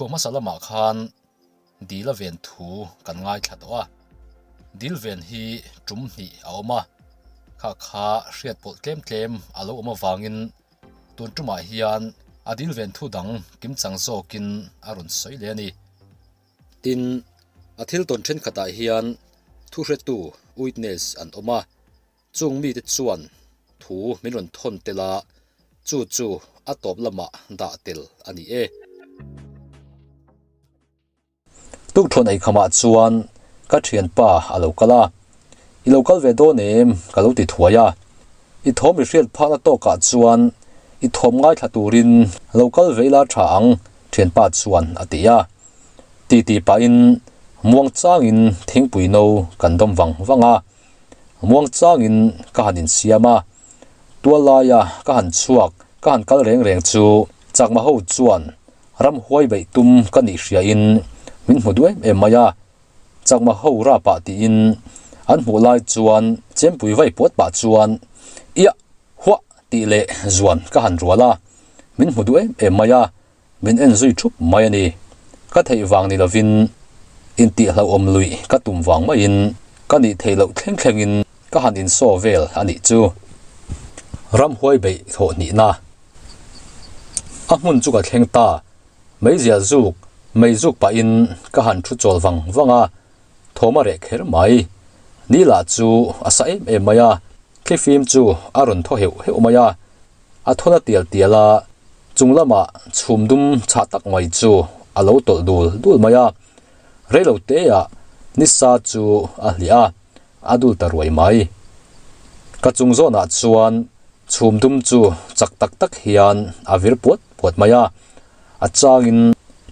Chhuah hmasa lamah khan dil a ven thu kan ngaithla tawh a, dil ven hi tum hnih a awm a, kha kha hriat pawlh tlem tlem a lo awm avangin tun tumah hian a dil ven thu dang kimchang zawkin a rawn sawi leh a ni. Tin, a thil tawn thenkhatah hian thuhretu, witness, an awm a, Chung mite chuan thu min rawn thawn tel a, chu chu a tawp lamah dah tel a ni e. Tukthuan eikhamah chuan ka thianpa a lo kal a, I lo kal ve dawn em? ka lo ti thuai a. I thawm i hriat phakna tawkah chuan i thawm ngaithla turin lo kal ve ila tha ang, thianpa chuan a ti a. Titi pahin muang changin thingpui no kan dawm vang vang a. Muang changin ka han insiam a, tual laia ka han chhuak ka han kal reng reng chu chakma ho chuan ramhuai beih tum ka nih hriain min hmu duh em em mai a, chakma ho rap ah tiin an hmuh lai chuan chempui vai puat pah chuan iah huah tih leh zuan ka han rual a, min hmu duh em em mai a. Min en zui thup mai a ni. Ka theih vang ni lovin intihhlauhawm luih ka tum vang maiin ka nih theih loh thleng thlengin ka han insaw vel a nih chu. Ramhuai beih thawh hnihna a hmun chu ka thleng ta. Meizial zuk, mei zuk pahin ka han thu chawl vang vang a, thawm a reh kher mai. Ni lah chu a sa em em mai a, thlifim chu a rawn thaw heuh heuh mai a. A thawn a tial tial a, chung lamah chhum dum chhah tak mai chu a lo tawlh dul dul mai a. Reilo teah nisa chu a hliah a, a dul ta ruai mai. Ka chung zawnah chuan chhum dum chu chak tak tak hian a vir puat puat mai a, a changin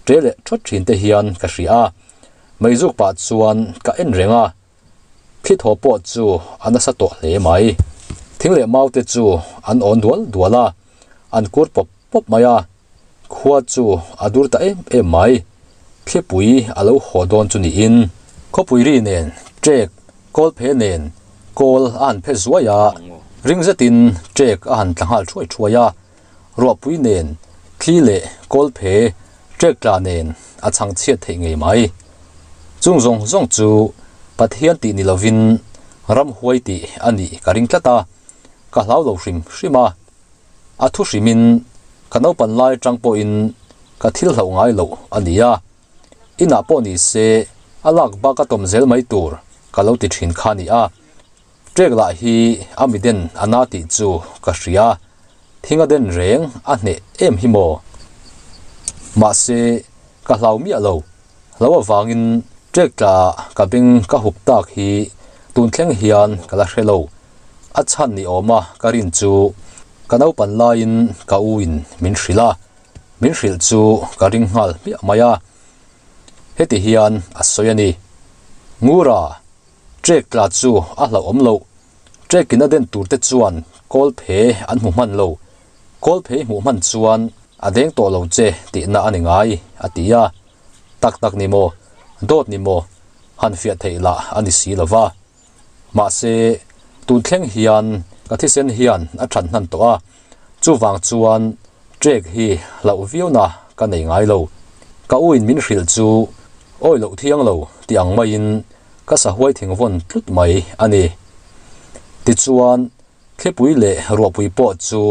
ṭe leh ṭhawt ṭhin te hian ka hria a. Meizuk pah chuan ka en reng a. Thli thaw pawh chu a nasa tawh hle mai. Thing leh mau te chu an awn dual dual a, an kur pawp pawp mai a. Khua chu a dur ta em em mai. Thlipui a lo haw dawn chu niin khawpui ri nen ṭek kawl phe nen kawl a han phe zuai a, ring zetin ṭek a han tla nghal thuai thuai a. Ruahpui nen thli leh kawl phe ṭek tla nen a chhang chhiat theih ngei mai. Chung zawng zawng chu Pathian tih ni lovin ramhuai tih a nih ka ring tlat a, ka hlau lo hrim hrim a. A thu hrimin ka naupan lai atang pawhin ka thil hlauh ngai loh a ni a, inah pawh ni se a lak bak a tawm zel mai tur ka lo ti thin kha a ni a. Ṭek lah hi a mi den a na tih chu ka hria, thing a den reng a hneh em hi maw? Mahse, ka hlau miah lo, hlo avangin ṭek tla ka beng ka hup tak hi tun thleng hian ka la hre lo. A chhan ni awma ka rin chu ka naupan laiin ka u in min hrilh a, min hrilh chu ka ring nghal hmiah mai a. Heti hian a sawi a ni, Ngura, Trek tla chu a hlauhawm loh. Trek in a den tur te chuan kawl phe an hmu hman lo. Kawl phe hmuh hman chuan a deng tawh lo che tihna a ni ngai, a ti a. Tak tak ni maw, dawt ni maw, han fiah theih lah a ni si lo va. Mahse, tun thleng hian ka thisen hian a that hnan tawh a, chuvang chuan trek hi hlauh viauna ka nei ngai lo. Ka u in min hrilh chu awi loh thiang lo tih ang maiin ka sahuai thingvawn tlut mai a ni. Tichuan, thlipui leh ruahpui pawh chu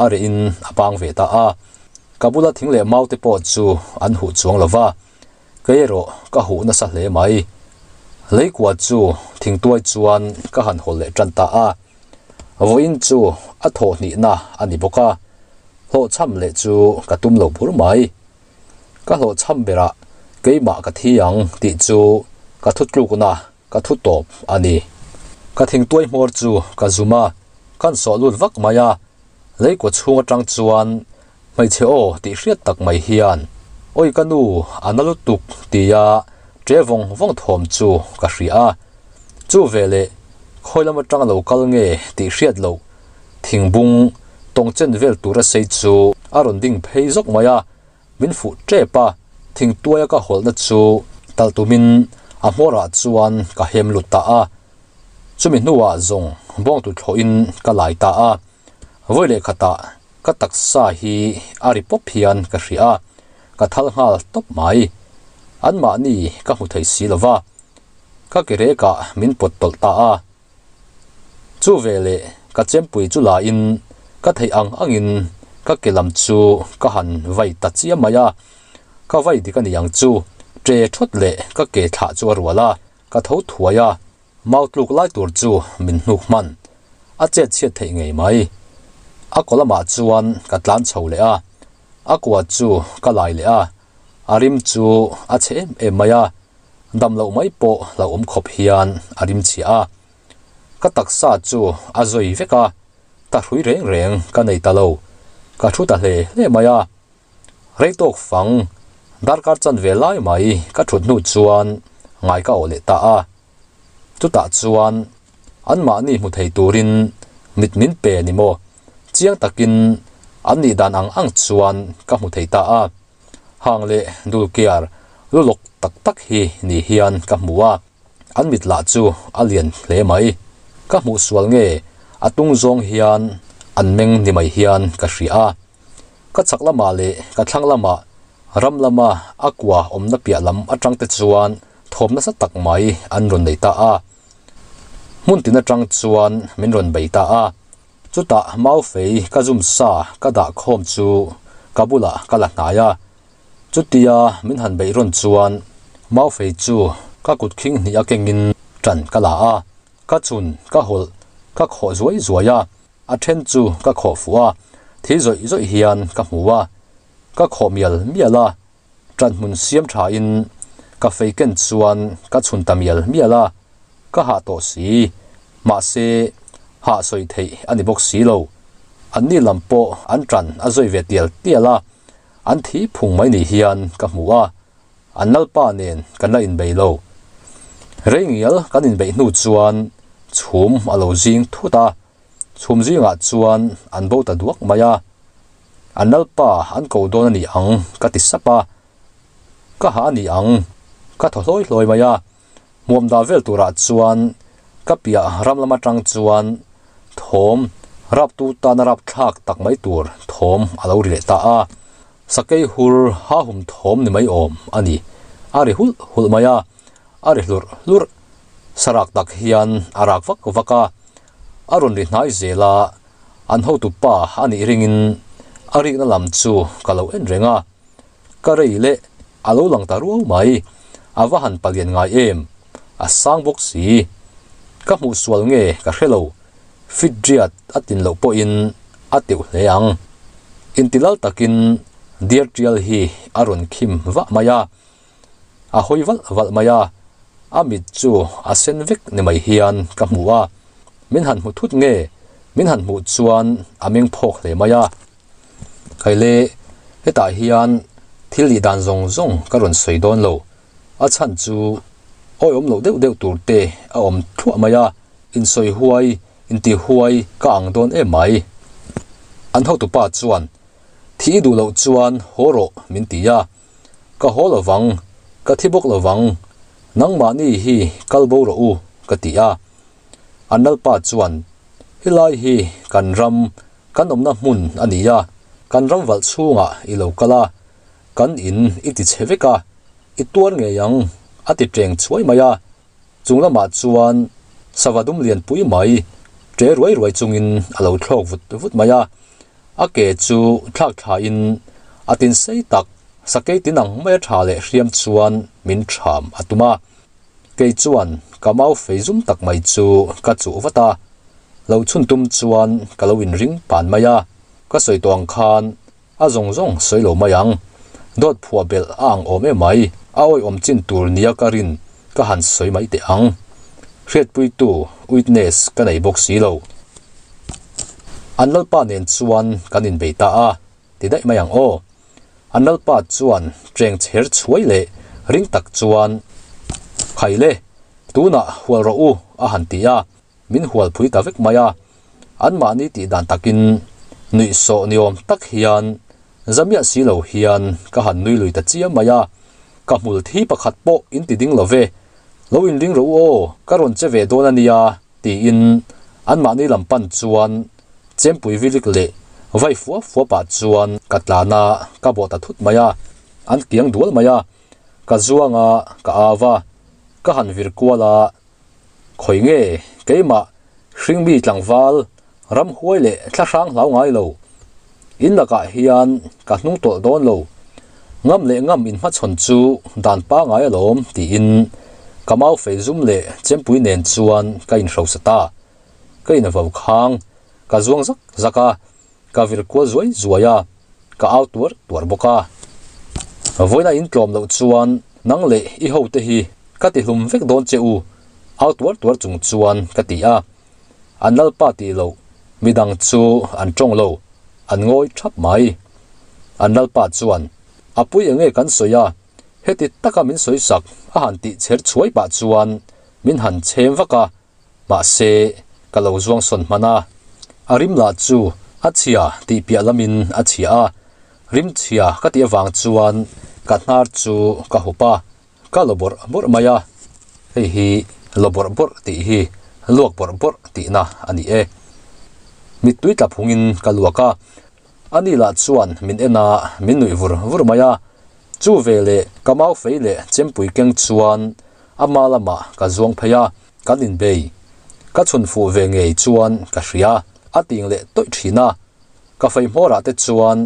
a rehin a pang ve ta a, ka bula thing leh mau te pawh chu an huh chuang lo va, kei erawh ka huh nasa hle mai. Leikua chu thingtuai chuan ka han hawl leh tan ta a, vawiin chu a thawh hnihna a ni bawk a, hlawhchham leh chu ka tum lo bur mai. Ka hlawhchham berah keimah ka thi ang tih chu ka thutlukna ka thu tawp a ni. Ka thingtuai hmawr chu ka zum a, kan sawh lut vak mai a, leikaw chhung atang chuan hmeichhe aw tih hriat tak mai hian Awi ka nu a na lutuk tia ṭe vawng vawng thawm chu ka hria a, chu veleh khawi lam atang lo kal nge tih hriat loh Thingbung tawng chen vel tura sei chu a rawn ding phei zawk mai a, min fuh tep a, thingtuaia ka hawlhna chu talh tumin a hmawrah chuan ka hem lut ta a, chumi hnuah zawng bawngtu thlawhin ka lai ta a, vawi leh khatah ka taksa hi a ri pawp hian ka hria a, Ka thal nghal tawp mai. Anmahni ka hmu thei si lo va, ka ke rekah min pawt tawlh ta a. Chu veleh ka chempui chu lain ka theih ang angin ka ke lam chu ka han vai ta chiam mai a. Ka vai dik a ni ang chu, ṭe ṭhawt leh ka ke thlah chu a rual a, ka tho thuai a. Mau tluk lai tur chu min hnuk hman. A chet chhiat theih ngei mai. A kaw lamah chuan ka tlan chho leh a, a kua chu ka lai leh a, a rim chu a chhe em em mai a, dam loh mai pawh hlauhawm khawp hian a rim chhia a. Ka taksa chu a zawi vek a, ta hrui reng reng ka nei ta lo, ka thu ta hle hle mai a. Rei tawk fang, darkar chanve lai mai ka thut hnu chuan ngai ka awh leh ta a. Chutah chuan anmahni hmu thei turin mit min pe ni maw? Chiang takin an nih dan ang ang chuan ka hmu thei ta a. Hang leh dulkiar lu lawk tak tak hi ni hian ka hmu a, an mit lah chu a lian hle mai. Ka hmuh sual nge a tung zawng hian an meng ni mai hian ka hria a. Ka chak lamah leh ka thlang lamah ram lama a kua awmna piah lam atang te chuan thawm nasa tak mai an rawn nei ta a. Hmun tin atang chuan min rawn bei ta a. Chutah mau fei ka zum sa ka dah khawm chu ka bulah ka la hnai a. Chutia min han beih rawn chuan mau fei chu ka kut khing hnih a kengin tan ka la a. Ka chun ka hawlh ka khawh zuai zuai a. A then chu ka khawh fuh a, thi zawih zawih hian ka hmu a, ka khawh mial mial a, ṭan hmun siam ṭhain ka fei ken chuan ka chhun ta mial mial a, ka hah tawh si, mahse hah sawi theih a ni bawk si lo. Anni lam pawh an ṭan a zawi ve tial tial a, an thi phung mai ni hian ka hmu a, An lalpa nen kan la inbei lo. Rei ngial kan inbeih hnu chuan chhum a lo zing thut a, chhum zingah chuan an bo ta duak mai a. An lalpa an ko dawn a ni ang ka ti sap a, ka hah a ni ang ka thaw hlawi hlawi mai a. Hmuam dah vel turah chuan ka piah ram lam atang chuan thawm raptu tana rapthlak tak mai tur thawm a lo ri leh ta a. Sakei hur ha hum thawm ni mai awm a ni. A ri hulh hulh mai a, a ri hlurh hlurh. Sarak tak hian a rak vak vak a, a rawn ri hnai zel a, an hotu pa a nih ringin a rikna lam chu ka lo en reng a. Ka rei leh a lo lang ta ruau mai, a va han palian ngai em, a sang bawk si. Ka hmuh sual nge ka hre lo, Fitriat a tin loh pawhin a teuh hle ang. Intilal takin deer tial hi a rawn khim vah mai a, a hawi valh valh mai a, a mit chu a sen vek ni mai hian ka hmu a, min han hmu thut nge min han hmuh chuan a meng phawk hle mai a. Khaile, hetah hian thil nih dan zawng zawng ka rawn sawi dawn lo, a chhan chu awihawm loh deuh deuh tur te a awm thluah mai a. Insawi huai, inti huai ka ang dawn em mai. An hotupa chuan, Thi i duh loh chuan haw rawh min ti a. Ka haw lo vang, ka thi bawk lo vang, nangmahni hi kal bo rawh u ka ti a. An lalpa chuan, Helai hi kan ram, kan awmna hmun a ni a, kan ram valh chhungah i lo kal a, kan in i ti chhe vek a, i tuar ngei ang a ti teng chhuai mai a. Chung lamah chuan sava dum lian pui mai ṭe ruai ruai chungin a lo thlawk vut vut mai a, a ke chu thlak thlain a tin sei tak sakei tin ang maia ṭha leh hriam chuan min ṭham a tum a. Kei chuan ka mau fei zum tak mai chu ka chuh vat a, lo chhun tum chuan ka lo inring pan mai a, ka sawi tawh ang khan A zawng zawng sawi lo mai ang. Dawt phuah belh a ang awm em mai. A awihawm chin tur nia ka rin ka han sawi mai teh ang. Hriatpuitu, witness, ka nei bawk si lo. An lalpa nen chuan kan inbei ta a, ti daih mai ang aw. An lalpa chuan cheng chher chhuai leh ring tak chuan, Khai le, tunah hual rawh u, a han ti a. Min hual phui ta vek mai a, anmahni tih dan takin nuih sawh ni awm tak hian zamiah si lo hian ka han nui lui ta chiam mai a, ka hmul thi pakhat pawh in ti ding lo ve, lo inring rawh u aw, ka rawn che ve dawn a nia tiin anmahni lam pan chuan chempui vilik leh vai fuap fuap ah chuan ka tlan a, ka bawh ta thut mai a. an kiang dual mai a, ka zuang a, ka au va, ka han vir kual a, khawi nge keimah hringmi tlangval ramhuai leh thlahrang hlau ngai lo, in lakah hian ka hnung tawlh dawn lo, ngam leh ngam inhmachhawn chu dan pangai alawm tiin ka mau fei zum leh chempui nen chuan ka inhrosa ta. Ka invo khang, ka zuang zak zak a, ka vir kual zuai zuai a, ka au tuar tuar bawk a. Vawiina in tlawm loh chuan nang leh i hote hi ka ti hlum vek dawn che u, au tuar tuar chung chuan ka ti a. An lalpa tih loh midang chu an tawng lo, an ngawi thap mai. An lalpa chuan, A pui enge kan sawi a, heti taka min sawi sak a han tih chher chhuai pah chuan min han chhem vak a, Mahse, ka lo zuang sawn hman a, a rim lah chu a chhia tih piah lamin a chhia a, rim chhia ka tih avang chuan ka hnar chu ka hup a, ka lo bawrh bawrh mai a, hei hi lo bawrh bawrh tih hi luak bawrh bawrh tihna a ni e. Mittui tla phungin ka luak a, ani lah chuan min en a, min nuih vur vur mai a, chu veleh ka mau fei leh chempui keng chuan Ama lamah ka zuang phei a, kan inbei. Ka chhun fuh ve ngei chuan ka hria, a ting leh tawih thin a. Ka fei hmawrah te chuan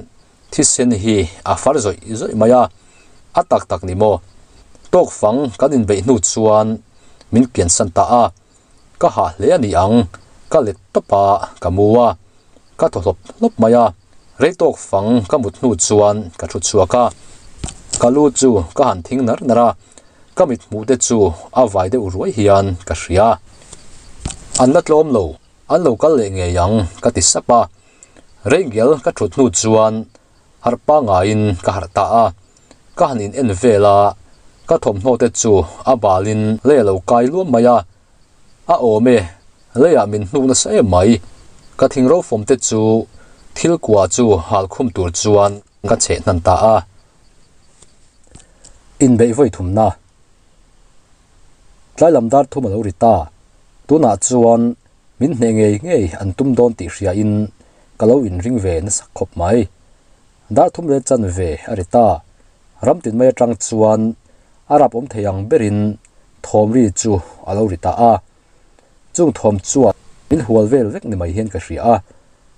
thisen hi a far zawih zawih mai a, a tak tak ni maw? Tawk fang kan inbeih hnu chuan min kiansan ta a, ka hah hle a ni ang, ka let tawp a, ka mu a, ka thaw hlawp hlawp mai a. Rei tawk fang ka mut hnu chuan ka thu chhuak a, ka lu chu ka han thing nar nar a, Ka mit hmuh te chu a vai deuh ruai hian ka hria. An la tlawm lo, an lo kal leh ngei ang ka ti sap a. Rengel ka thut hnu chuan harh pangaiin ka harh ta a. Ka han in en vel a, ka thawmhnaw te chu a balin lei a lo kai luam mai a. A awm e, leiah min hnuk nasa em mai. Ka thingro fawm te chu thil kua chu hal khum tur chuan ka cheh hnan ta a. Inbeih vawi thumna tlai lam dar thum a lo ri ta. Tunah chuan min hneh ngei ngei an tum dawn tih hriain ka lo inring ve nasa khawp mai. Dar thum leh chanve a ri ta. Ram tin mai atang chuan a rap awm thei ang berin thawm ri chu a lo ri ta a. Chung thawm chuan min hual vel vek ni mai hian ka hria a,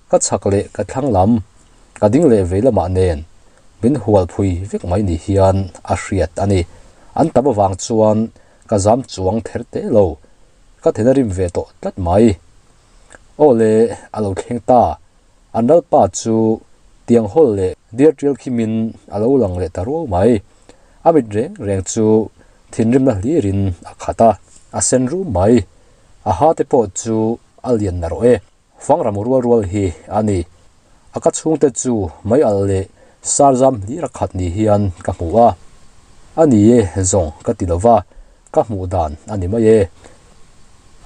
ka chhak leh ka thlang lam, ka ding leh vei lamah nen min hual phui vek mai ni hian a hriat a ni. An tam avang chuan ka zam chuang ther teh lo, ka then a rim ve tawh tlat mai. Aw le, a lo thleng ta, an lalpa chu tiang hawl leh diar tial khimin a lo lang leh ta ruau mai. A mit reng reng chu thinrimna hlirin a khat a, a sen rum mai. A ha te pawh chu a lian na rawh e. Fangram rual rual hi a ni. A ka chhungte chu mei alh leh sar zam hlir a khat ni hian ka hmu a. A ni e zawng ka ti lo va, ka hmuh dan a ni mai e.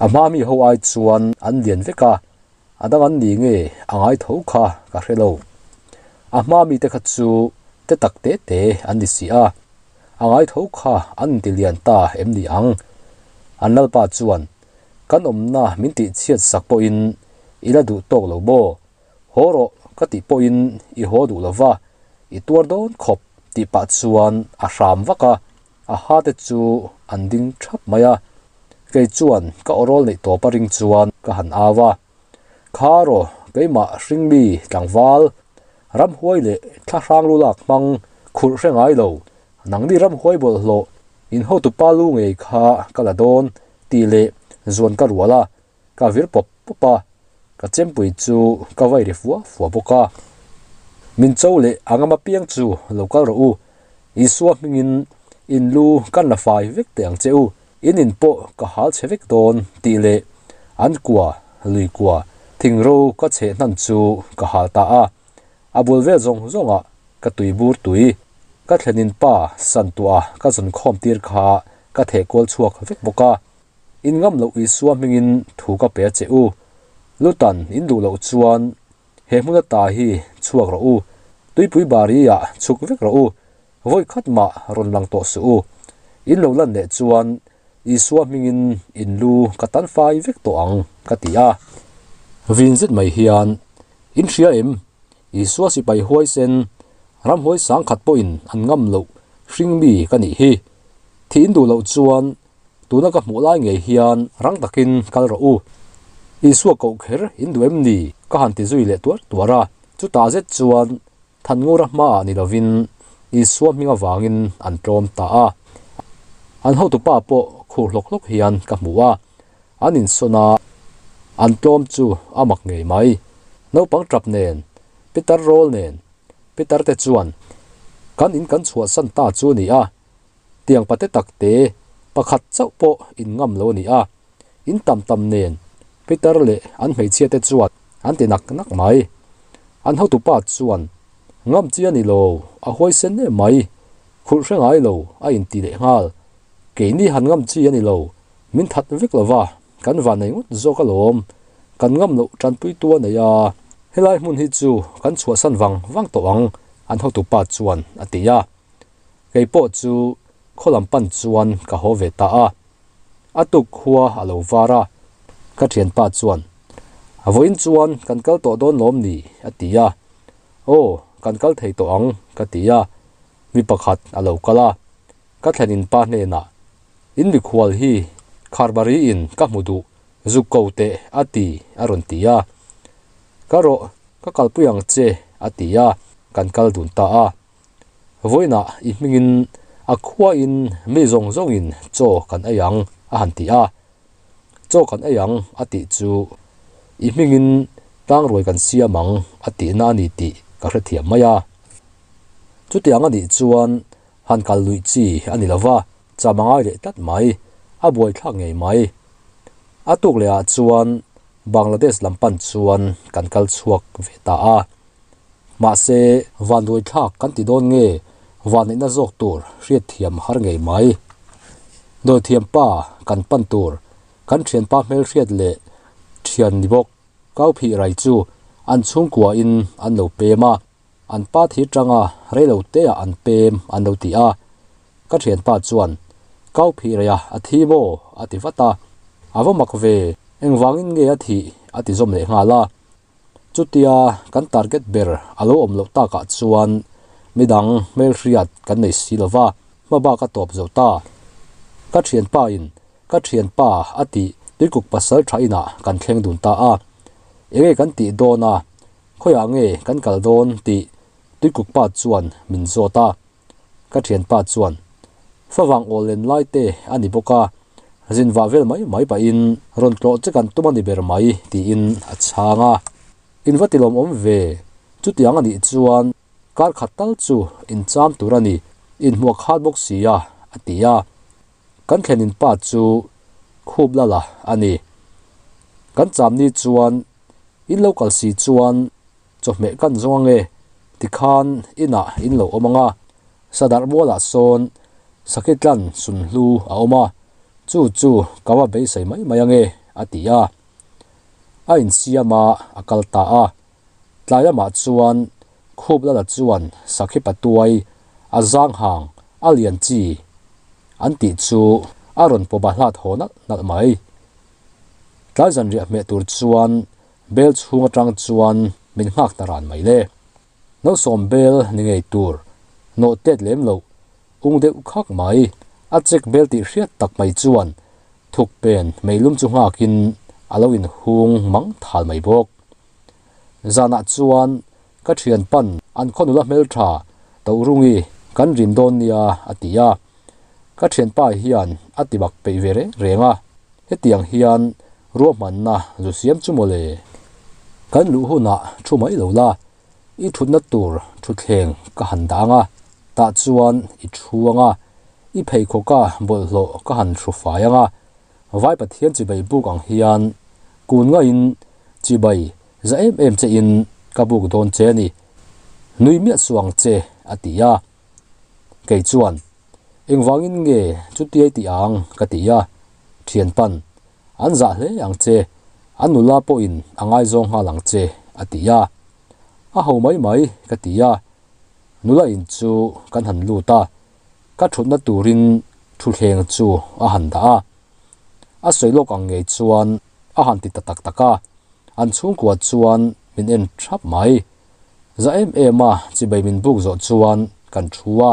A hma mi ho ai chuan an lian vek a, A dang an ni nge a ngai tho kha ka hre lo. A hma mite kha chu te tak te te an ni si a, a ngai tho kha an inti lian ta em ni ang? An lalpa chuan, Kan awmna min tih chhiat sak pawhin i la duh tawk lo maw? Haw rawh ka tih pawhin i haw duh lo va, i tuar dawn khawp tih pah chuan a hram vak a, a ha te chu an ding thap mai a. Kei chuan ka awrawl neih tawp a ring chuan ka han au a, Kha rawh keimah hringmi tlangval, ramhuai leh thlahrang lu lak hmang khurh hre ngai lo, nangni ramhuai bawlhhlawh in hotupa lu ngei kha ka la dawn tih leh zuan ka rual a, ka vir pawp pawp a, ka chempui chu ka vai ri fua fua bawk a. Min cho leh a ngam apiang chu lo kal rawh u, Isua hmingin in lu kan la fai vek teh ang che u, in in pawh ka hal chhe vek dawn tih leh an kua, lui kua, thingro ka chheh hnan chu ka hal ta a. A bul vel zawng zawngah ka tui bur tui, ka thlenin pa san tuah ka zawn khawm tir kha ka theh kual chhuak vek bawk a. In ngam loh Isua hmingin thu ka pe a che u. Lutan in duh loh chuan he hmun ata hi chhuak rawh u. Tuipui bari ah chhuk vek rawh u. Vawi khat mah rawn lang tawh suh u. In lo lan leh chuan Isua hmingin in lu ka tan fai vek tawh ang ka ti a. Vin zet mai hian, In hria em? Isua sipai huaisen Ramhuai sangkhat pawhin an ngam loh hring mi ka nih hi. Thih in duh loh chuan tuna ka hmuh lai ngei hian rang takin kal rawh u. Isua koh kher in duh em ni? Ka han ti zui leh tuar tuar a. Chutah zet chuan Thanngura hmaah ni lovin Isua hming avangin an tlawm ta a. An hotupa pawh khur hlawk hlawk hian ka hmu a. An insawn a, an tlawm chu a mak ngei mai. Naupang tap nen, pitar rawl nen, pitar te chuan kan in kan chhuahsan ta chu a ni a, tiang pate tak te pakhat chauh pawh in ngam lo a ni a, in tam tam nen pitar leh an hmeichhia te chuan an ti nak nak mai. An hotupa chuan ngam chi a ni lo, a huaisen em mai, khurh hre ngai lo a inti leh nghal. Keini han ngam chi a ni lo, Min that vek lo va, kan van nei ngawt zawk alawm. Kan ngam loh tanpuitu a nei a, helai hmun hi chu kan chhuahsan vang vang tawh ang, an hotupa chuan a ti a. Kei pawh chu khaw lam pan chuan ka haw ve ta a. A tuk khua a lo var a, ka thianpa chuan, A vawiin chuan kan kal tawh dawn lawm ni? a ti a. Aw, kan kal thei tawh ang, ka ti a. Mi pakhat a lo kal a, ka thlenin pa hnenah, In mikhual hi Kharbari in ka hmu duh, zuk ko teh a ti a rawn ti a. Ka rawh, ka kalpui ang che a ti a, kan kal dun ta a. Vawiinah i hmingin a khuain mi zawng zawngin chaw kan ei ang a han ti a. Chaw kan ei ang a tih chu i hmingin tlangruai kan siam ang a tihna a ni tih ka hrethiam mai a. Chutiang a nih chuan Han kal luih chi a ni lo va, cham a ngai leh tlat mai, a buaithlak ngei mai. A tuk leh ah chuan Bangladesh lam pan chuan kan kal chhuak ve ta a. Mahse, vanduaithlak kan ti dawn nge vanneihna zawk tur hriatthiam har ngei mai. Dawithiam pa kan pan tur, kan thianpa hmelhriat leh thian ni bawk Kauphih rai chu an chhungkua in an lo pem a. An pa thir tanga reilo te ah an pem an lo ti a, ka thianpa chuan, Kau phih rei a, a thi maw? a ti vat a, A va mak ve, engvangin nge a thih? a ti zawm leh nghal a. Chutia kan target ber a lo awm loh takah chuan midang hmelhriat kan nei si lova, hma bak a tawp zo ta. Ka thianpa in ka thianpa a tih tuikuk pasal tha inah kan thleng dun ta a, enge kan tih dawn a, Khawiah nge kan kal dawn tih tuikuk pa chuan min zawt a, ka thianpa chuan favang awl len lai te a ni bawk a, zin vah vel mai mai pahin rawn tlawh che kan tum a ni ber mai tiin a chhang a. In va tilawmawm ve, chutiang a nih chuan kar khat tal chu in cham tur a ni, inhmuak khat bawk si a, a ti a. Kan thlenin pa chu khup lala a ni. Kan cham ni chuan In lo kal si chuan chawhmeh kan zawng ange tikhan inah in lo awm ang a, Sadar mualah sawn Sakitlan sunhlu a awm a, chu chu ka va beisei mai mai ange a ti a. A insiam a, a kal ta a. Tlai lamah chuan Khup Lala chuan Sakhi patuai a zang hang a lian chi an tih chu a rawn pawba hlat haw nalh nalh mai. Tlai zanriah hmeh tur chuan bel chhung atang chuan min nghak ta ran mai le. Nausawm bel ni ngei tur nawh tet lem loh ung deuh khak mai. A check bel tih hriat tak mai chuan thuk pen meilum chu nghakin a lo inhung mang thal mai bawk. Zanah chuan ka thian pan an khaw nula hmeltha Tohrungi kan rim dawn nia a ti a. Ka thianpa hian a ti bak peih ve reng reng a, hetiang hian ruahmanna zu siam chu mawle. Kan luh hunah thu mai lo la, i thutna tur thutthleng ka han dah ang a, tah chuan i thu ang a, i pheikhawka bawlhhlawh ka han hru fai ang a, Vai Pathian chibai buk ang hian kun ngaiin chibai za em em che in ka buk dawn che a ni, nui miah suh ang che a ti a. Kei chuan, Engvangin nge chutiai tih ang? ka ti a. Thianpan, An zah hle ang che, an nula pawhin a ngaizawng nghal ang che, a ti a. A ho mai mai, ka ti a. Nula in chu kan han lut a, ka thutna turin thutthleng chu a han dah a. A sawi lawk ang ngei chuan a han ti ta tak tak a, an chhungkua chuan min en thap mai. Za em em a chibai min buk zawh chuan kan thu a,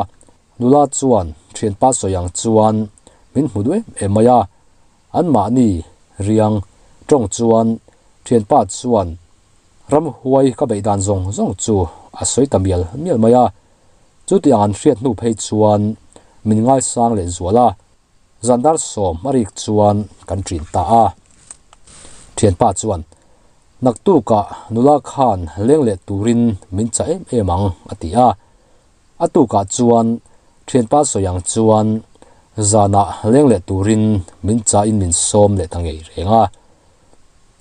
nula chuan thianpa sawi ang chuan min hmu duh em em mai a, anmahni riang tawng chuan thianpa chuan ramhuai ka beih dan zawng zawng chu a sawi ta mial mial mai a, chutiang an hriat hnu phei chuan min ngaisang leh zual a. Zandar sawm a rik chuan kan ṭin ta a. Ṭhianpa chuan, Naktukah nula khan leng leh turin min chah em em ang, a ti a. A tukah chuan ṭhianpa sawi ang chuan zanah leng leh turin min chahin min sawm leh ta ngei reng a.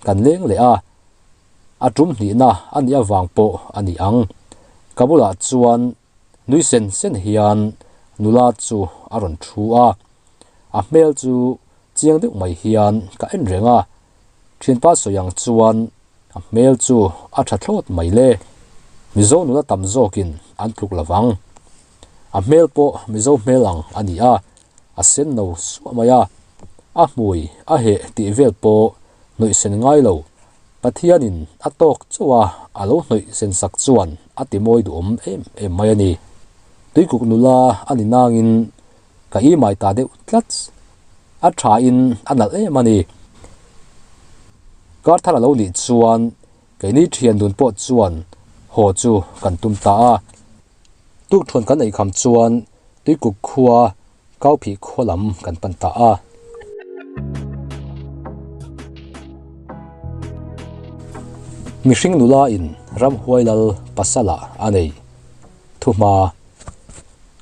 Kan leng leh a, a ṭum hnihna a nih avang pawh a ni ang. Ka bulah chuan Nui sen sen hian nula chu a rawn thu a, a hmel chu chiang deuh mai hian ka en reng a, thianpa sawi ang chuan a hmel chu a tha thlawt mai le, Mizo nula tam zawkin an tluk lo vang. A hmel pawh Mizo hmel ang a ni a, a sen no suah mai a, a hmui a heh tih vel pawh hnawih sen ngai lo. Pathianin a tawk chauh a, a lo hnawih sen sak chuan a ti mawi duhawm em em mai a ni. Tuikuk nula a ni nangin ka i mai ta deuh tlat. A thain a nalh em a ni. Kar thar a lo nih chuan keini thian dun pawh chuan haw chu kan tum ta a. Tukthuan kan eikham chuan Tuikuk khua Kauphih khua lam kan pan ta a. Mihring nula in ramhuai lal pasala a nei thuhma.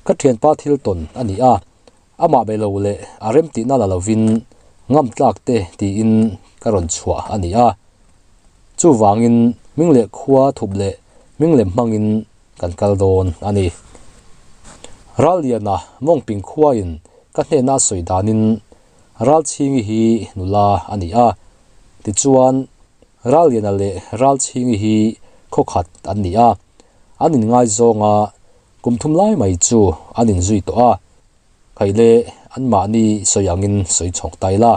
Ka thianpa thil tawn a ni a, amah be lo leh a remtihna la lovin ngam tlak te tiin ka rawn chhuah a ni a. Chuvangin hming leh khua thup leh hming lem hmangin kan kal dawn a ni. Ralliana mawngping khuain ka hnena a sawi danin Ralchhingi hi nula a ni a, tichuan Ralliana leh Ralchhingi hi khawkhat an ni a, an inngaizawng a, kum thum lai mai chu an inzui tawh a, khaile anmahni sawi angin sawi chhawk ta ila.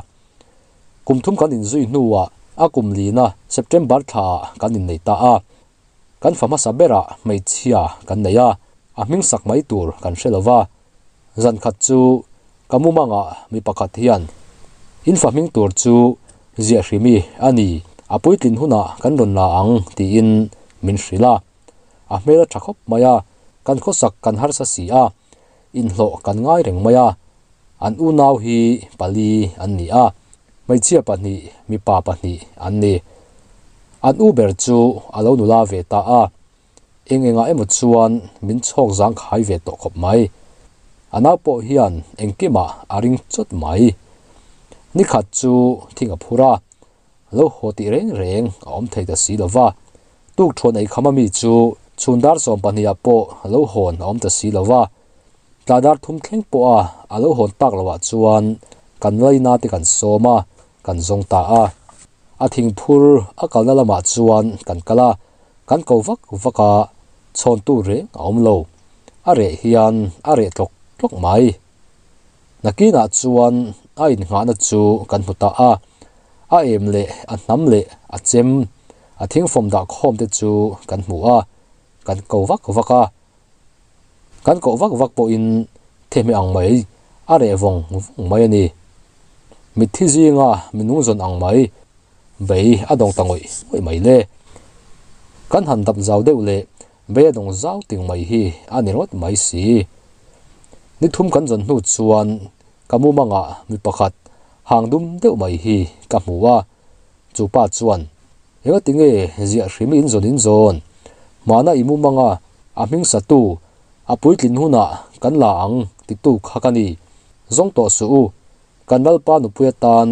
Kum thum kan inzui hnuah a kum lina September thlaah kan innei ta a. Kan fa hmasa berah hmeichhia kan nei a, a hming sak mai tur kan hre lo va. Zan khat chu ka mumangah mi pakhat hian, In fa hming tur chu Ziahhrimi a ni, a puitlin hunah kan rawn la ang tiin min hrilh a. A hmel a tha khawp mai a, kan khawsak kan harsa si a, inhlawh kan ngai reng mai a. An unau hi pali an ni a, hmeichhia pahnih, mipa pahnih an ni. An u ber chu a lo nula ve ta a, eng engah emaw chuan min chhawk zang khai ve tawh khawp mai. A nau pawh hian engkimah a ring chawt mai. Nikhat chu thing a phur a, lo haw tih reng reng a awm thei ta si lo va. Tukthuan ei kham ami chu chhun dar 12 ah pawh lo hawn a awm ta si lo va. Tla dar thum thleng pawha a lo hawn tak loh ah chuan kan laina te kan sawm a, kan zawng ta a. A thingphur a kalna lamah chuan kan kal a, kan ko vak vak a, chhawntu reng a awm lo. A reh hian a reh tlawk tlawk mai. Nakinah chuan a innghahna chu kan hmu ta a, a em leh a hnam leh a chem, a thingfawm dah khawm te chu kan hmu a, kan ko vak vak a. Kan koh vak vak pawhin thehmeh ang mai a reh vawng vawng mai a ni. Mitthi zinga minung zawn ang mai bei a dawng ta ngawih ngawih mai le. Kan han dap zau deuh leh bei a dawng zau ting mai hi a ni rawt mai si. Ni thum kan zawn hnu chuan ka mumangah mi pakhat hang dum deuh mai hi ka hmu a, chu pa chuan Engati nge ziah hrim in zawn in zawn? Hmana i mumang a, a hming satu, a puitlin hunah kan la ang titu kha ka ni. Zawng tawh suh u, kan Lalpa nupui atan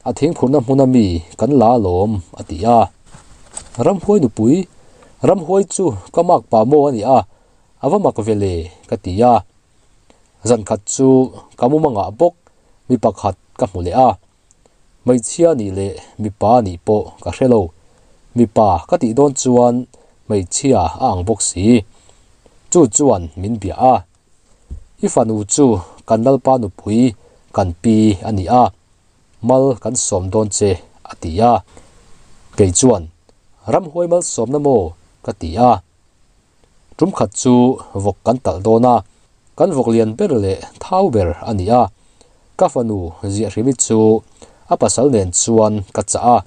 a thingphurna hmuna mi kan la alawm, a ti a. Ramhuai nupui, Ramhuai chu ka mak pa maw a ni a, a va mak ve le, ka ti a. Zankhat chu ka mumangah bawk mi pakhat ka hmu leh a. Hmeichhia nih leh mipa nih pawh ka hre lo. Mipa ka tih dawn chuan hmeichhia a ang bawk si. Chu chuan min bia a. I fanu chu kan Lalpa nupui kan pi a ni a, mal kan sawm dawn che a ti a. Kei chuan, Ramhuai malsawmna maw? ka ti a. Tum khat chu vawk kan talh dawn a, kan vawk lian ber leh thau ber a ni a. Ka fanu Ziahrimi chu a pasal nen chuan ka chah a,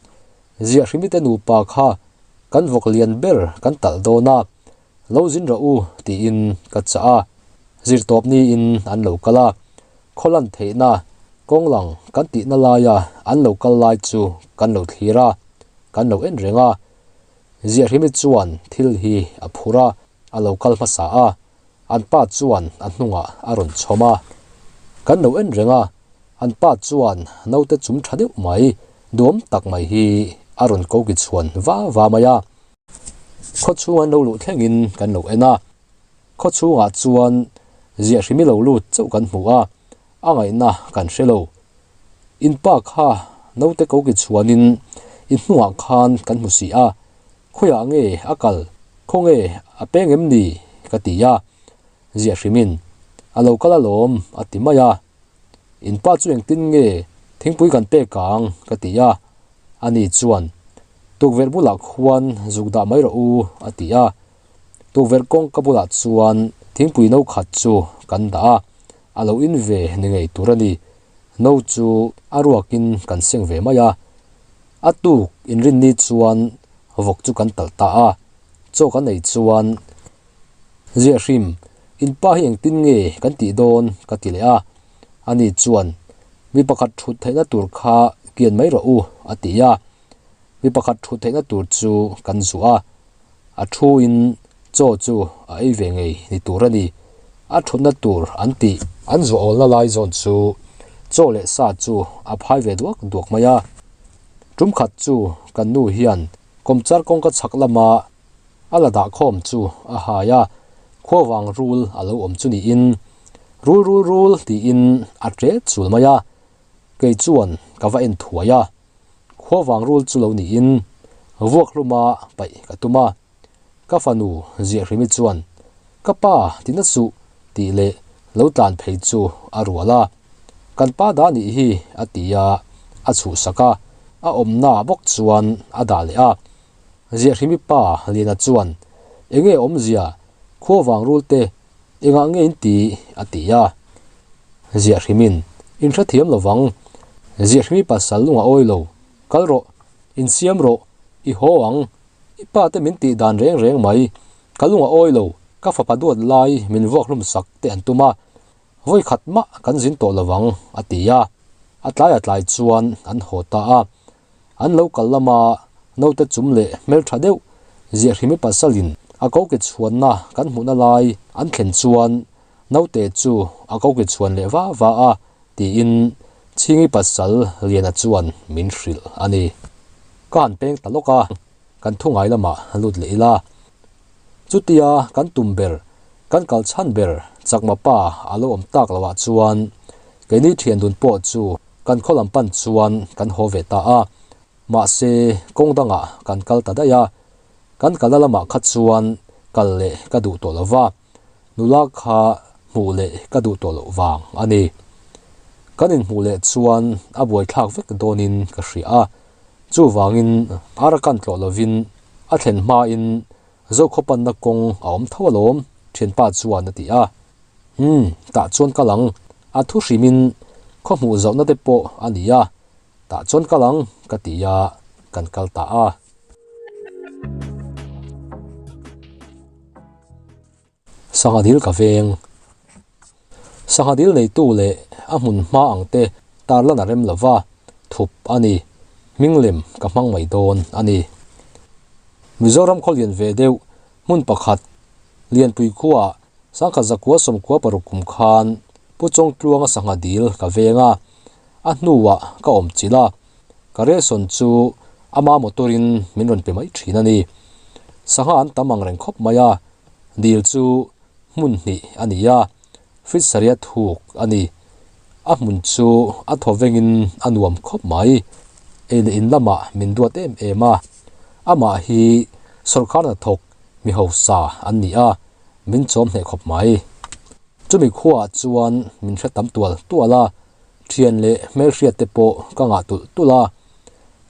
Ziahrimi te nupa kha kan vawk lian ber kan talh dawn a, lo zin rawh u tiin ka chah a. Zirtawp niin an lo kal a, khaw lan theihna kawng lang kan tihna laia an lo kal lai chu kan lo thlir a, kan lo en reng a. Ziahrimi chuan thil hi a phur a, a lo kal hmasa a, an pa chuan a hnungah a rawn chhawm a. Kan lo en reng a, an pa chuan naute chum tha deuh mai, duam tak mai hi a rawn ko ki chhuan va va mai a. Khaw chhung an lo luh thlengin kan lo en a, khaw chhungah chuan Ziahrimi lo lut chauh kan hmu a, a ngaihna kan hre lo. In pa kha naute ko ki chhuanin i hnungah khan kan hmu si a, khawiah nge a kal, khawnge a peng em ni? ka ti a, ziah hrimin a lo kal alawm a ti mai a. In pa chu engtin nge thingpui kan pek ang? ka ti a, ani chuan tukverh bulah khuan zuk dah mai rawh u a ti a. Tukverh kawngka bulah chuan thingpui no khat chu kan dah a, a lo in ve ni ngei tur a ni. No chu a ruakin kan seng ve mai a. A tuk inrinni chuan vawk chu kan talh ta a, chaw kan ei chuan Ziahhrim, in pa hi engtin nge kan tih dawn? ka ti leh a. Ani chuan, Mi pakhat thut theihna tur kha kian mai rawh u, a ti a. Mi pakhat thut theihna tur chu kan zuah a. A thu in chaw chu a ei ve ngei ni tur a ni. A thutna tur an tih. An zuah awlna lai zawn chu chaw leh sa chu a phai ve duak duak mai a. Tum khat chu kan nu hian kawmchar kawngka chhak lama a la dah khawm chu a hai a, khuavang rul a lo awm chu niin rul rul rul tiin a ṭe chul mai a. Kei chuan ka va en thuai a. Khuavang rul chu lo niin vuak hluma paih ka tum a, ka fanu Ziahrimi chuan ka pa tina suh tih leh lo tlan phei chu a rual a, kan pa dah nih hi a ti a, a chhuhsak a, a awmna bawk chuan a dah leh a. Ziahrimi pa Liana chuan enge awmzia khuavang rul te Engah nge in ti? a ti a. Ziahhrimin, In hrethiam lo vang. Ziahhrimi pasal lung a awi lo. Kal rawh. Insiam rawh. I haw ang. I pa te min tih dan reng reng mai. Ka lung a awi lo. Ka fapa duat lai min vuak hlum sak te an tum a. Vawi khat mah kan zin tawh lo vang, a ti a. A tlai a tlai chuan an haw ta a. An lo kal lama naute chum leh hmeltha deuh Ziahrimi pasalin a ko ke chhuanna kan hmuhna lai an thlen chuan naute chu a ko ke chhuan leh va va a tiin Chhingi pasal Liana chuan min hrilh a ni. Ka han peng ta lawk a, kan thu ngai lamah lut leh ila. Chutia kan tum ber, kan kal chhan ber Chakma pa a lo awm tak loah chuan keini thian dun pawh chu Kan khaw lam pan chuan kan haw ve ta a, mahse kawng dangah kan kal ta daih a, kan kalna lamah kha chuan kal leh ka duh tawh lo va, nula kha hmuh leh ka duh tawh loh vang a ni. Kan inhmuh leh chuan a buaithlak vek dawnin ka hria a, chuvangin Arakan tlawh lovin a thlen hmain Zokhawpanna kawng a awm tho alawm, thianpa chuan a ti a. Umm, tah chuan kal ang. A thu hrimin khaw hmuh zohna te pawh a ni a, tah chuan kal ang ka ti a, kan kal ta a. Sangha dil ka veng. Sangha dil neitu leh a hmun hma ang te tarlan a rem lo va, thup a ni. Hming lem ka hmang mai dawn a ni. Mizoram khaw lian ve deuh hmun pakhat Lianpui khuaah Sangkhat zakua sawmkua paruk kum khan Pu Chawngtluanga sangha dil ka veng a, a hnuah ka awm chilh a, ka ration chu ama motor in min rawn pe mai thin a ni. Sangha an tam ang reng khawp mai a, dil chu hmun hnih a ni a, fridge saria thuk a ni. A hmun chu a thaw vengin a nuam khawp mai. Ei leh in lamah min duat em em a, amah hi sawrkar hnathawk mi hausa an ni a, min chawm hneh khawp mai. Chumi khuaah chuan min hre tam tual tual a, thian leh hmelhriat te pawh ka ngah tulh tulh a.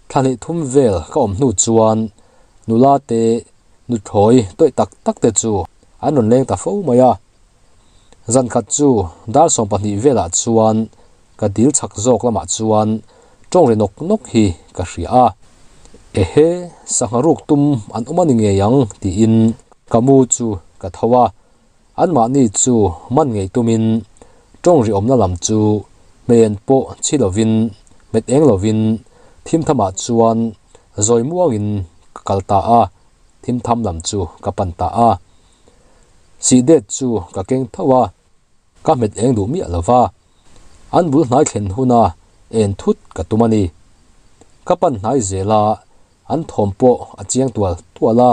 Thla hnih thum vel ka awm hnu chuan nula te nuthlawi tawih tak tak te chu an rawn leng ta fo mai a. Zan khat chu dar 12 velah chuan ka dil chhak zawk lamah chuan tawng ri nawk nawk hi ka hria a. Ehe, sangha ruk tum an awm a ni ngei ang tiin ka mu chu ka tho a. Anmahni chu man ngei tumin tawng ri awmna lam chu hmeian pawh chhi lovin hmet eng lovin thim thamah chuan zawi muangin ka kal ta a, thim tham lam chu ka pan ta a. Sihdet chu ka keng tho a, ka hmet eng duh miah lo va, an bul hnai thlen huna en thut ka tum a ni. Ka pan hnai zel a, an thawm pawh a chiang tual tual a,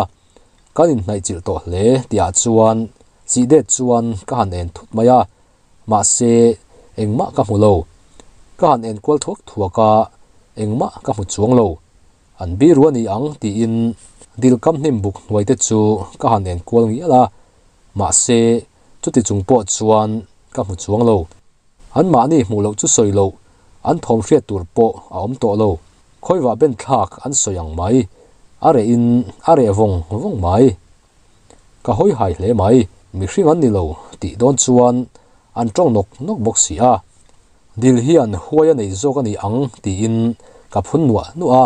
kan inhnaih chilh tawh hle tihah chuan sihdet chuan ka han en thut mai a, mahse engmah ka hmu lo. Ka han en kual thuak thuak a, engmah ka hmu chuang lo. An biru a ni ang tiin dil kam hnim buk hnuai te chu ka han en kual ngial a, mahse chuti chung pawh chuan ka hmu chuang lo. An mahni hmuh loh chu sawi loh, an thawm hriat tur pawh a awm tawh lo. Khawivah ben thlak an sawi ang mai, a reh in a reh vawng vawng mai. Ka hawi hai hle mai, mihring an ni lo tih dawn chuan an tawng nawk nawk bawk si a. Dil hian huai a nei zawk a ni ang tiin ka phun nuah nuah a.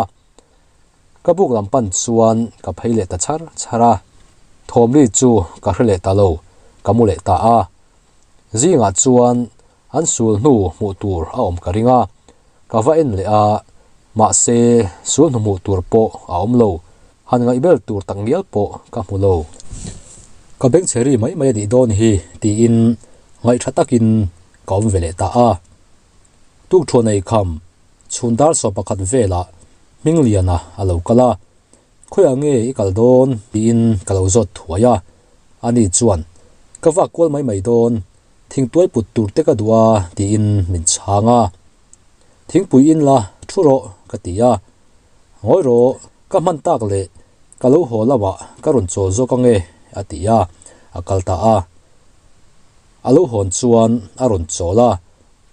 Ka buk lam pan chuan ka phei leh ta chhar chhar a. Thawm ri chu ka hre leh ta lo, ka mu leh ta a. Zingah chuan an sul hnu hmuh tur a awm ka ring a, ka va en leh a, mahse sul hnu hmuh tur pawh a awm lo, han ngaihbel tur tak ngial pawh ka hmu lo. Ka bengchhe ri mai mai a nih dawn hi tiin ngaihṭha takin ka awm ve leh ta a. Tukthuan ei kham chhun dar 11 velah Hmingliana a lo kal a, Khawiah nge i kal dawn? tiin ka lo zawt thuai a. Ani chuan, Ka vak kual mai mai dawn, thingtuai put tur te ka duh a, tiin min chhang a. Thingpui in la, thu rawh, ka ti a. Ngawi rawh, ka hman tak leh ka lo haw lamah ka rawn chawl zawk ange, a ti a, a kal ta a. A lo hawn chuan a rawn chawl a,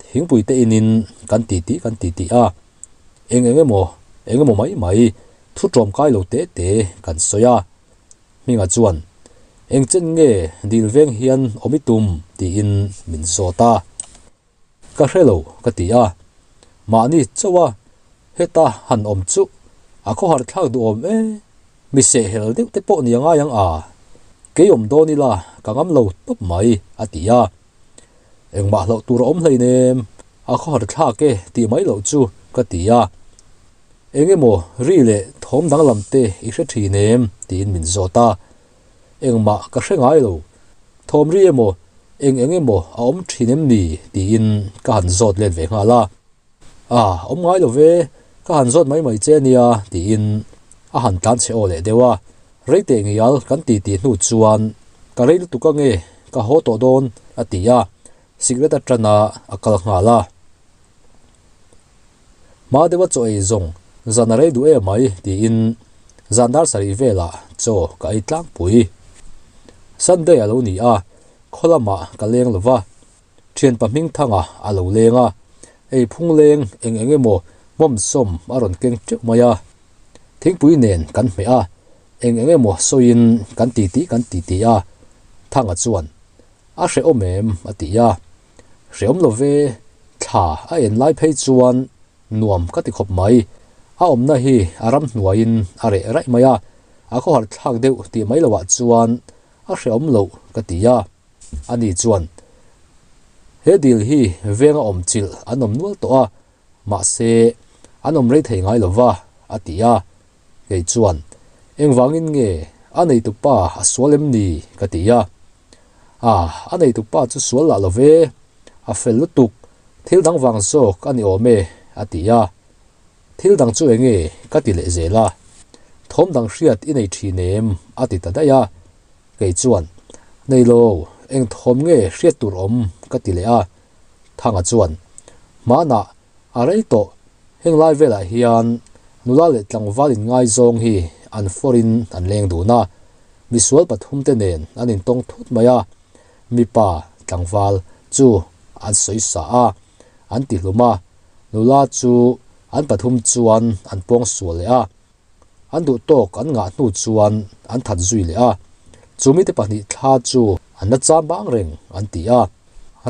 thingpui te inin kan titi kan titi a. Eng eng emaw, eng emaw mai mai, thu ṭawmkai lo te te kan sawi a. Hminga chuan, Eng chen nge dil veng hian awm i tum? tiin min zawt a. Ka hre lo ka ti a. Mahni chauh a, heta han awm chu a khawhar thlak duhawm e, mi sehhel deuh te pawh ni a ngai ang a, kei awm dawn ila ka ngam lo tawp mai a ti a. Engmah hlauh tur a awm hleinem, a khawhar thlak e tih mai loh chu ka ti a. Eng emaw ri leh thawm danglam te i hre thin em? tiin min zawt a. Engmah ka hre ngai lo. Thawm ri emaw eng eng emaw a awm thin em ni? tiin ka han zawt let ve nghal a. A, awm ngai lo ve, ka han zawt mai mai che ania tiin a han tlan chhe aw leh deuh a. Rei teh ngial kan ti tih hnu chuan ka rei lutuk ange, ka haw tawh dawn a ti a, sikret atana a kal nghal a. Hma deuha chaw ei zawng zan a rei duh em mai tiin zan dar sarih velah chaw ka ei tlangpui. Sunday a lo ni a, khaw lamah ka leng lo va, thianpa Hmingthanga a lo leng a, ei phung leng eng eng emaw hmawm sawm a rawn keng teuh mai a. Thingpui nen kan hmeh a, eng eng emaw sawiin kan titi kan titi a, Thanga chuan a hrehawm em a ti a. Hreawm lo ve, thla a en lai phei chuan nuam ka ti khawp mai. A awmna hi a ram hnuaiin a reh raih mai a, a khawhar thlak deuh tih mai loah chuan a hreawm loh ka ti a. Ani chuan, He dil hi venga awm chilh an awm nual tawh a, mahse an awm rei thei ngai lo va, a ti a. Kei chuan, Engvangin nge a neitupa a sual em ni? ka ti a. A, a neitupa chu sual lah lo ve, a fel lutuk, thil dang vang zawk a ni awm e, a ti a. Thil dang chu eng nge? ka ti leh zel a. Thawm dang hriat i nei thin em? a ti ta daih a. Kei chuan, Nei lo, eng thawm nge hriat tur awm? ka ti leh a. Thanga chuan, Hmanah A rei tawh, heng lai velah hian nula leh tlangval inngaizawng hi an fawrin an leng dun a, misual pathum te nen an intawng thut mai a, mipa tlangval chu an sawi sa a, an ti hlum a, nula chu an pathum chuan an pawng sual leh a, an duh tawk an ngah hnu chuan an that zui leh a. Chu mite pahnih thla chu an la cham bang reng an ti a,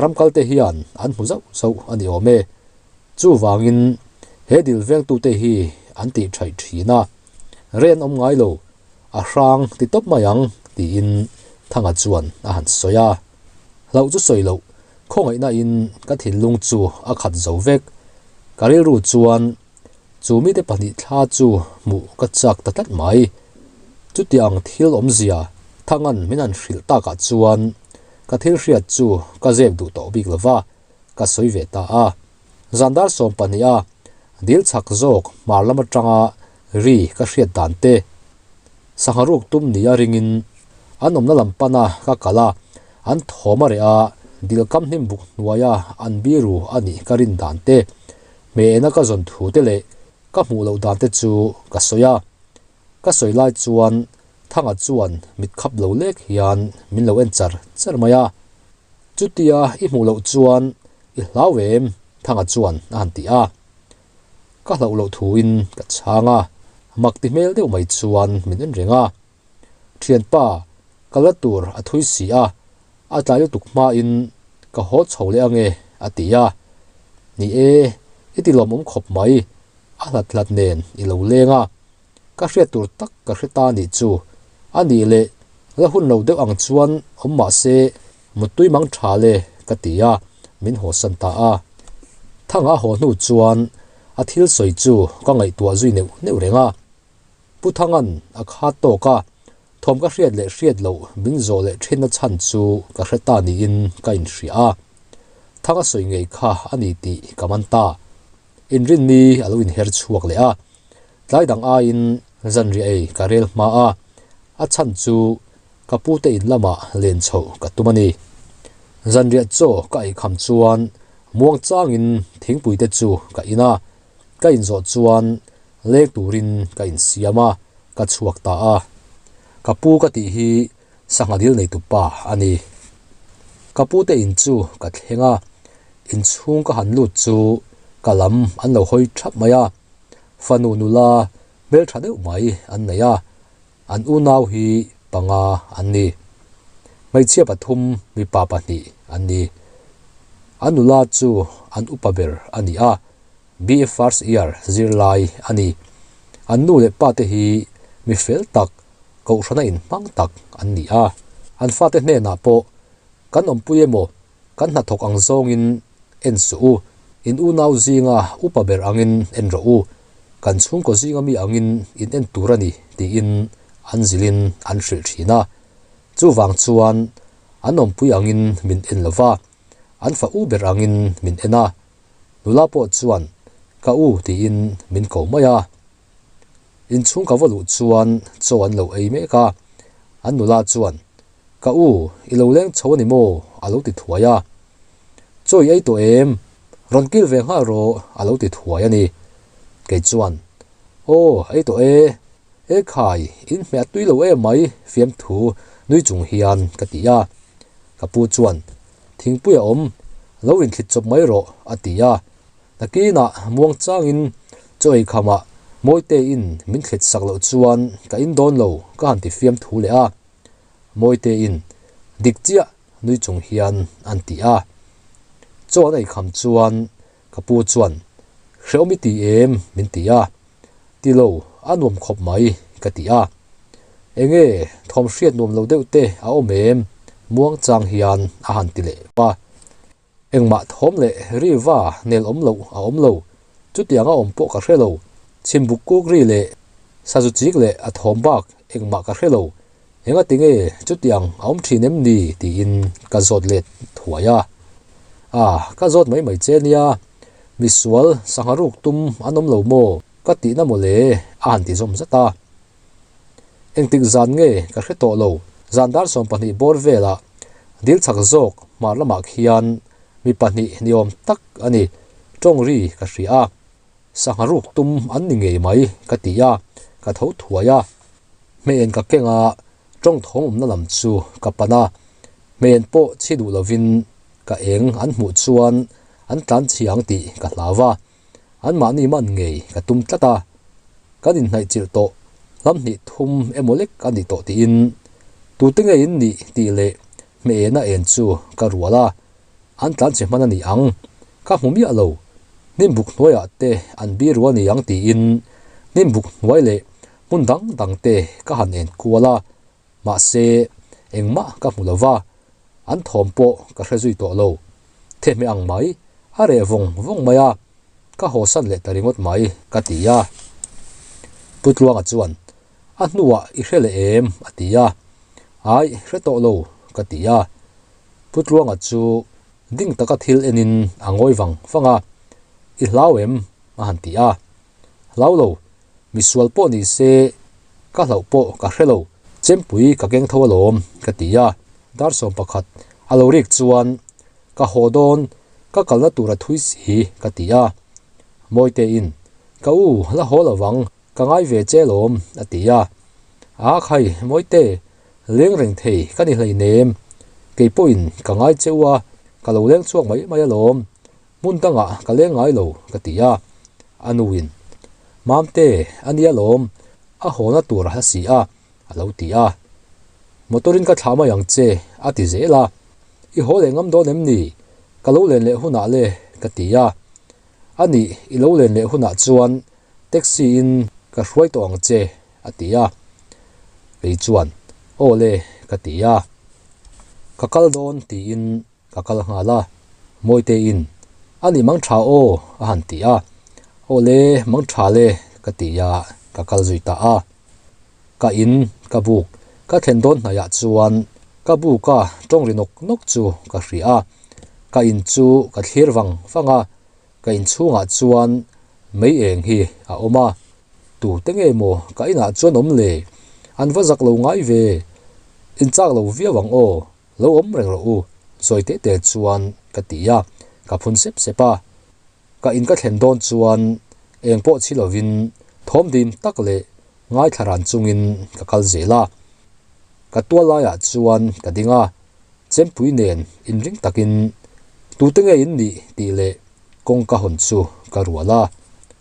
ramkalte hian an hmu zauh zauh a ni awm e. Chuvangin he dil vengtute hi an tih thaih thin a, rei an awm ngai lo, a hrang ti tawp mai ang tiin Thanga chuan a han sawi a. Hlauh chu sawi loh, khawngaihna in ka thinlung chu a khat zo vek. Ka rilru chuan chu mite pahnih thla chu hmuh ka chak ta tlat mai. Chutiang thil awmzia Thanga'n min han hrilh takah chuan ka thil hriat chu ka zep duh tawh bik lo va, ka sawi ve ta a. Zan dar 12 a dil chak zawk hmar lam atanga ri ka hriat dan te sangha ruk tum nia ringin an awmna lam pana ka kal a, an thawm a reh a, dil kam hnim buk hnuaia an biru a nih ka rin dan te, hmehna ka zawn thu te leh ka hmuh loh dan te chu ka sawi a. Ka sawi lai chuan Thanga chuan mit khap lo lek hian min lo en char char mai a. Chutia i hmuh loh chuan i hlau em? Thanga chuan a han ti a. Ka hlauh loh thuin ka chhang a, mak ti hmel deuh mai chuan min en reng a. Thianpa, ka la tur a thui si a, a tlai lutuk hmain ka haw chho leh ange a ti a. Ni e, i ti lawmawm khawp mai, a hlat hlat nen i lo leng a. Ka hriat tur tak ka hre ta nih chu. A nih leh la hun lo deuh ang chuan awm mah se muttui mang tha le ka ti a, min hawsan ta a. Thanga haw hnu chuan a thil sawi chu ka ngaihtuah zui neuh neuh reng a. Pu Thanga'n a khat tawk a, thawm ka hriat leh hriat loh min zawh leh thinna chhan chu ka hre ta niin ka inhria a. Thanga sawi ngei kha a ni tih ka man ta. Inrinni a lo inher chhuak leh a, tlai dang aiin zanriah ei ka rel hma a, a chhan chu ka pute in lamah len chhoh ka tum a ni. Zanriah chaw ka ei kham chuan muang changin thingpui te chu ka in a, ka inzawh chuan leng turin ka insiam a, ka chhuak ta a. Ka pu ka tih hi sangha dil neitu pa a ni. Ka pute in chu ka thleng a, inchhung ka han lut chu ka lam an lo hawi thap mai a, fanu nula hmeltha deuh mai an nei a, an unau hi panga an ni. Hmeichhia pathum mipa pahnih an ni. An nula chu an upa ber a ni a, BA first year zirlai a ni. An nu leh pa te hi mi fel tak, kohhrana inhmang tak an ni a. An fate hnenah pawh kan awmpui emaw kan hnathawk ang zawngin en suh u, in unau zinga upa ber angin en rawh u, kan chhungkaw zinga mi angin in en tur a ni tiin an zilhin an hrilh thin a. Chuvang chuan an awmpui angin min en lo va, an fa u ber angin min en a. Nula pawh chuan ka u tiin min ko mai a. Inchhung ka va luh chuan chaw an lo ei mek a, an nula chuan Ka u, i lo leng chho a ni maw? a lo ti thuai a. Chaw i ei tawh em? Rawn kil ve nghal rawh a lo ti thuai a ni. Kei chuan, Aw, ei tawh e. E khai, in hmeh a tui lo em mai fiamthu nui chung hian ka ti a. Ka pu chuan, Thingpui a awm, lo inthlit chawp mai rawh a ti a. Nakinah muang changin chaw ei khamah Mawitein min thlit sak loh chuan ka in dawn lo ka han ti fiamthu leh a. Mawitein dik chiah nui chung hian an ti a. Chaw an ei kham chuan ka pu chuan hrehawm i ti em min ti a. Ti lo, a nuam khawp mai ka ti a. Enge thawm hriat nuam lo deuh te a awm em muang chang hian a han ti leh a. Engmah thawm leh ri va nel awm loh a awm lo, chutianga awm pawh ka hre lo, chhimbuk kuk ri leh sazu chik leh a thawm bak engmah ka hre lo, enga tinge chutiang a awm thin em ni tiin ka zawt let thuai a. A, ka zawt mai mai che nia, misual sangha ruk tum an awm lo maw ka tihna mawle a han ti zawm zat a. Engtik zan nge ka hre tawh lo, zan dar 12 bawr velah dil chak zawk hmar lamah khian mi pahnih ni awm tak a ni, tawng ri ka hria a, sangha ruk tum an ni ngei mai ka ti a, ka tho thuai a, hmehen ka keng a, tawng thawm awmna lam chu ka pan a, hmehen pawh chhi duh lovin ka eng an hmuh chuan an tlan chhi ang tih ka hlau a. Anmahni man ngei ka tum tlat a, kan inhnaih chilh tawh lam hnih thum emaw lek a ni tawh tiin Tute nge in nih tih leh hmeh ena en chu ka rual a, an tlan che hman a ni ang, ka hmu miah lo. Hnim buk hnuaiah te an biru a ni ang tiin hnim buk hnuai leh hmun dang dang te ka han en kual a, mahse engmah ka hmu lo va, an thawm pawh ka hre zui tawh lo. Thehmeh ang mai, a reh vawng vawng mai a, ka hawsan leh ta ringawt mai ka ti a. Pu Tluanga chuan A hnuah i hre leh em? a ti a. Ai, hre tawh lo, ka ti a. Pu Tluanga chu ding taka thil enin a ngawi vang vang a, I hlau em? a han ti a. Hlau lo, misual pawh ni se ka hlauh pawh ka hre lo, chempui ka keng tho alawm, ka ti a. Dar 11 a lo rik chuan ka haw dawn, ka kalna tur a thui si, ka ti a. Mawitein, Ka u, la haw lo vang, Ka ngai ve che lawm, a ti a. A khai, Mawite, leng reng thei ka ni hleinem. Kei pawhin ka ngai che u a, ka lo leng chhuak mai mai alawm. Hmun dangah ka leng ngai lo, ka ti a. A nuin, Mamte, a nia lawm, a hawna tur a hla si a, a lo ti a. Motor-in ka thlah mai ang che, a ti zel a. I haw leh ngam dawn em ni? Ka lo len leh hunah le, ka ti a. A nih, i lo len leh hunah chuan Taxi in ka hruai tawh ang che, a ti a. Kei chuan, Aw le, ka ti a. Ka kal dawn tiin ka kal nghal a. Mawitein, A nih mang tha aw, a han ti a. Aw le, mang tha le, ka ti a, ka kal zui ta a. Ka in, ka buk, ka thlen dawn hnaiah chuan ka buka tawng ri nawk nawk chu ka hria a. Ka in chu ka thlir vang vang a. Ka inchhungah chuan mei eng hi a awm a, tute nge maw ka inah chuan awm le? An va zak lo ngai ve, in chak lo viau ang aw, lo awm reng rawh u, sawi teh teh chuan ka ti a, ka phun sep sep a. Ka in ka thlen dawn chuan eng pawh chhi lovin thawm dim tak leh ngaithla ran chungin ka kal zel a. Ka tual laiah chuan ka ding a, Chempui nen inring takin tute nge in nih tih leh kawngka hawn chu ka rual a,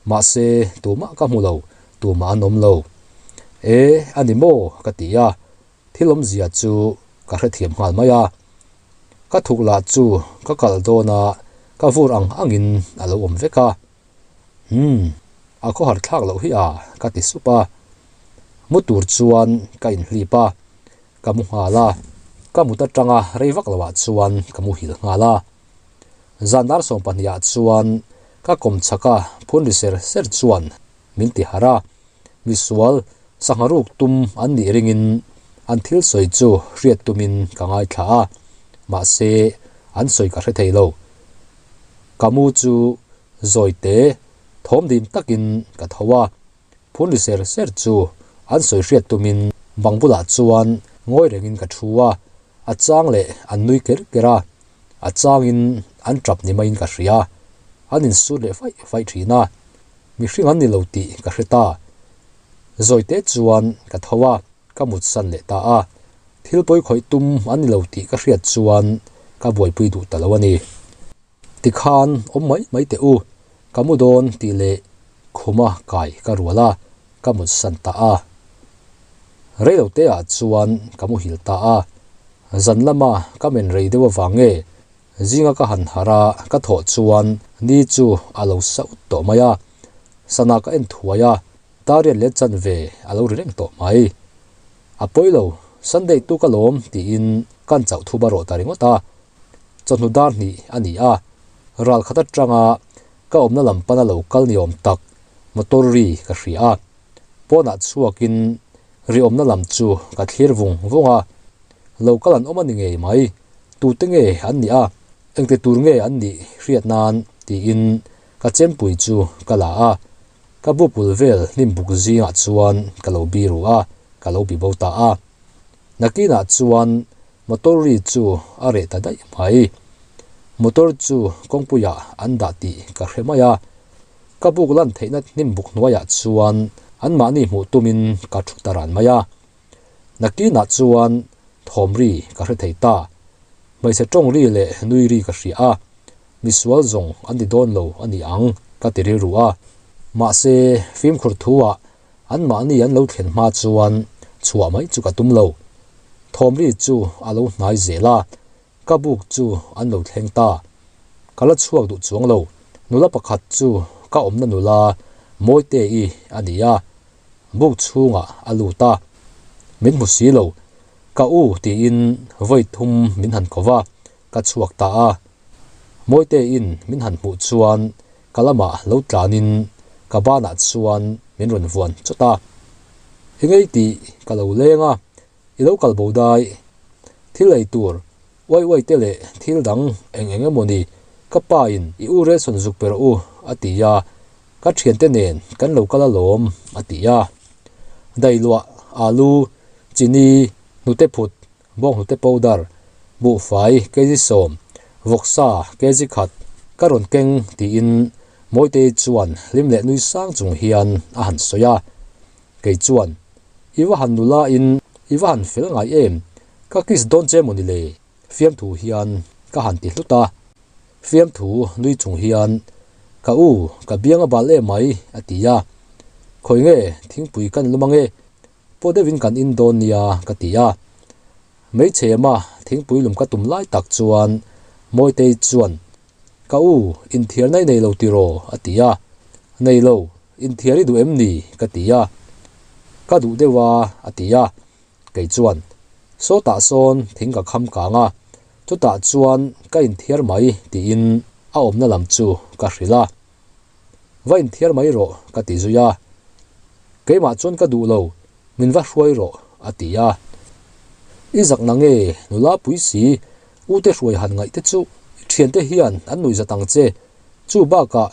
mahse tumah ka hmu lo, tumah an awm lo. E, a ni maw? ka ti a, thil awmzia chu ka hrethiam nghal mai a. Ka thuk lah chu ka kal dawn a, ka vur ang angin a lo awm vek a. Umm, a khawhar thlak loh hi a, ka ti sup a. Mu tur chuan ka inhlip a. Ka mu nghal a, ka mut atanga rei vak loah chuan ka muhil nghal a. Zan dar 12 ah chuan ka kawm chhak a phun ri ser ser chuan min ti harh a, misual sangha ruk tum an nih ringin an thil sawi chu hriat tumin ka ngaithla a, mahse an sawi ka hre thei lo. Ka mu chu zawite thawm dim takin ka tho a. Phun ri ser ser chu an sawi hriat tumin bang bulah chuan ngawi rengin ka thu a, a chang leh an nui ker ker a, a changin an tap ni maiin ka hria, an insut leh faih faih thin a, mihring an ni lo tih ka hre ta. Zawite chuan ka tho a, ka mutsan leh ta a, thil pawi khawih tum an ni lo tih ka hriat chuan ka buaipui duh ta lo a ni. Tikhan awm mai mai teh u, ka mu dawn tih leh khuma kai ka rual a, ka mutsan ta a. Reilo te ah chuan ka muhil ta a, zan lama ka men rei deuh avang nge zinga ka han harh a, ka thawh chuan ni chu a lo sa ut tawh mai a, sana ka en thuai a, tariat leh chanve a lo ri reng tawh mai. A pawi lo, Sunday tu ka lawm tiin kan chauh thu ba rawh ta ringawt a. Chawhnu dar hnih a ni a, ral khat atanga ka awmna lam pana lo kal ni awm tak motor ri ka hria a, pawnah chhuakin ri awmna lam chu ka thlir vung vung a, lo kal an awm a ni ngei mai, tute nge an nih a, engti tur nge an nih hriat nan tiin ka chempui chu ka la a, ka bupul vel hnim buk zingah chuan ka lo biru a, ka lo bibo ta a. Nakinah chuan motor ri chu a reh ta daih mai. Motor chu kawngpuiah an dah tih ka hre mai a, ka buk lan theihna hnim buk hnuaiah chuan anmahni hmuh tumin ka thu ta ran mai a. Nakinah chuan thawm ri ka hre thei ta. Hmeichhe tawng ri leh nui ri ka hria a, misual zawng an ti dawn lo a ni ang ka ti rilru a. Mahse, fimkhur thuah Anmahni an lo thlen hma chuan chhuah mai chu ka tum lo. Thawmri chu a lo hnai zel a, ka buk chu an lo thleng ta. Ka la chhuak duh chuang lo, nula pakhat chu ka awmna nula Mawite-i a ni a, buk chhungah a lut a. Min hmu si lo, ka u tiin vawi thum min han ko va, ka chhuak ta a. Mawite-in min han hmuh chuan ka lamah lo tlanin ka banah chuan min rawn vuan chawt a. Engei tih ka lo leng a, i lo kal bo dai. Thil ei tur uai uai te leh thil dang eng eng emaw ni ka pa in i u Relson zuk pe rawh u a ti a, ka thiante nen kan lo kal alawm a ti a. Dailuah, alu, chini, hnute phut Bawnghnute powder, buhfai kg 10, vawksa kg khat ka rawn keng tiin Mawitei chuan hlim leh nui sang chung hian a han sawi a. Kei chuan, I va han nula in i va han fel ngai em, ka kiss dawn che mawni le? Fiamthu hian ka han ti hlut a. Fiamthu nui chung hian, Ka u, ka biang a bal em mai a ti a. Khawi nge thingpui kan lum ange? Pawh deuhin kan in dawn nia ka ti a. Hmeichhe ema thingpui lum ka tum lai tak chuan Mawitei chuan, Ka u, inthiarna i nei lo tiraw? a ti a. Nei lo, inthiar i duh em ni? ka ti a. Ka duh deuh a, a ti a. Kei chuan, Sawtah sawn thing ka kham kang a, chutah chuan ka inthiar mai tiin a awmna lam chu ka hrilh a. Va inthiar mai rawh ka ti zui a, keimah chuan ka duh lo, min va hruai rawh a ti a. I zak na nge nula pui si, u te hruai han ngaih te chu i thiante hian an nuih zat ang che, chu bakah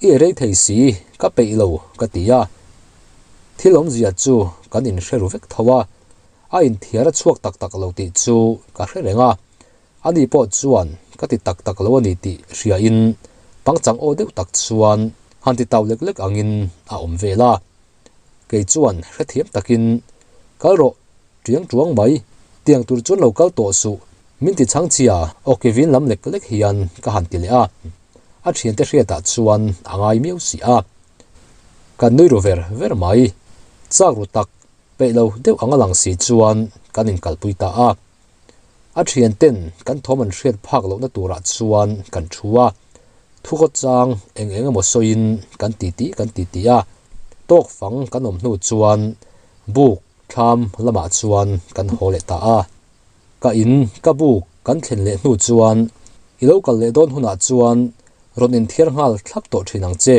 i erei thei si ka peih lo ka ti a. Thil awmzia chu kan inhre ru vek tho a, a inthiar a chhuak tak tak lo tih chu ka hre reng a. Ani pawh chuan ka ti tak tak lo a ni tih hriain pangchang aw deuh tak chuan han ti tau lek lek angin a awm vel a. Kei chuan hrethiam takin, Kal rawh, tiang tuang mai, tiang tur chuan lo kal tawh suh, min ti chhang chhia aw Kevin lam lek lek hian ka han ti leh a. A thiante hriatah chuan a ngai miau si a. Kan nui ru ver ver mai. Chak ru tak, peih lo deuh anga lang si chuan kan inkalpui ta a. A thian ten kan thawm an hriat phak lohna turah chuan kan thu a, thukawt chang eng eng emaw sawiin kan ti ti kan ti ti a, tawk fang kan awm hnu chuan buk thlam lamah chuan kan haw leh ta a. Ka in ka buk kan thlen leh hnu chuan i lo kal leh dawn hunah chuan rawn inthiar nghal thlap tawh thin ang che,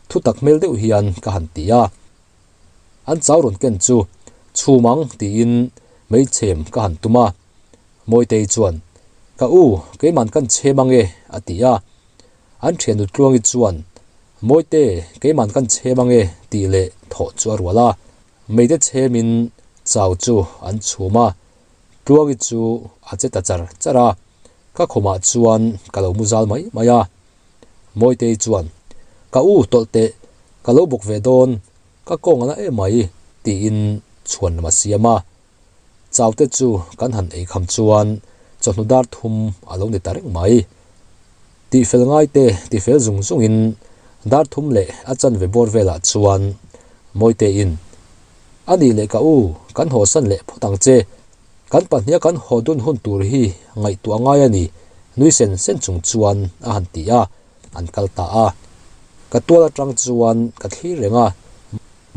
thu tak hmel deuh hian ka han ti a. An chau rawn ken chu chhum ang tiin hmeichhem ka han tum a, Mawitei chuan, Ka u, keiman kan chhem ang e, a ti a. An thiannu Tluangi chuan, Mawite, keiman kan chhem ang e, tih leh thawh chu a rual a. Meite chhemin chau chu an chhum a, Tluangi chu a che ta char char a, ka khumah chuan ka lo mu zal mai mai a. Mawitei chuan, Ka u tawlh teh, ka lo bawk ve dawn, ka kawng a na em mai, tiin chhuan lam a siam a. Chaute chu kan han ei kham chuan chawhnu dar thum a lo ni ta reng mai. Tihfel ngaite tifel zung zungin dar thum leh a chanve bawr velah chuan Mawiteiin, A nih leh ka u, kan hawsan leh phawt ang che, Kan pahniha kan haw dun hun tur hi ngaihtuah ngai a ni, nui sen sen chung chuan a han ti a, an kal ta a. Ka tual atang chuan ka thlir reng a,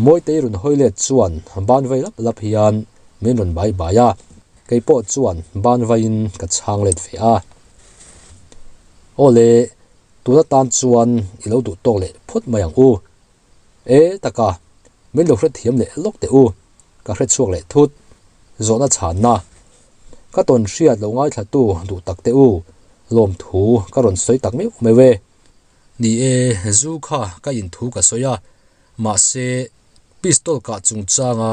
Mawitei rawn hawi let chuan ban vai lap lap hian min rawn bai bai a, kei pawh chuan ban vaiin ka chhang let ve a. Awle, tun atan chuan i lo duh tawk leh phawt mai ang u. E taka, min lo hrethiam leh lawk teh u, ka hrechhuak leh thut. Zawhna chhanna, Ka tawn hriat lo ngaithlatu duh tak teh u, lawmthu ka rawn sawi tak meuh meuh e. Ni e, zu kha ka inthu ka sawi a, mahse pistol kah chungchanga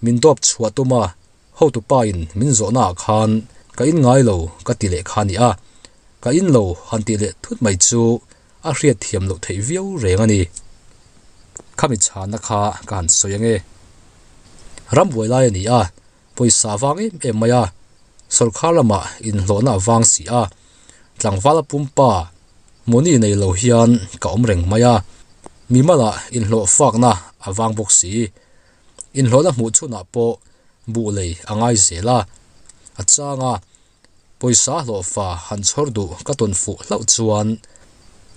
min dawp chhuah tum a, hotupa in min zawhna ah khan ka in ngai lo ka ti leh kha a ni a, ka in lo han tih leh thut mai chu a hriat thiam loh theih viau reng a ni. Khami chhanna kha ka han sawi ange. Rambuai lai a ni a, pawisa a vang em em mai a, sawrkhar lamah inhlawhna a vang si a, tlangval a pumpa mawni nei lo hian ka awm reng mai a, mimalah inhlawh fakna a vang bawk si. Inhlawhna hmuh chhunah pawh buh lei a ngai zel a. A chang a, pawisa hlawhfa han chhawr duh ka tawn fuh hlauh chuan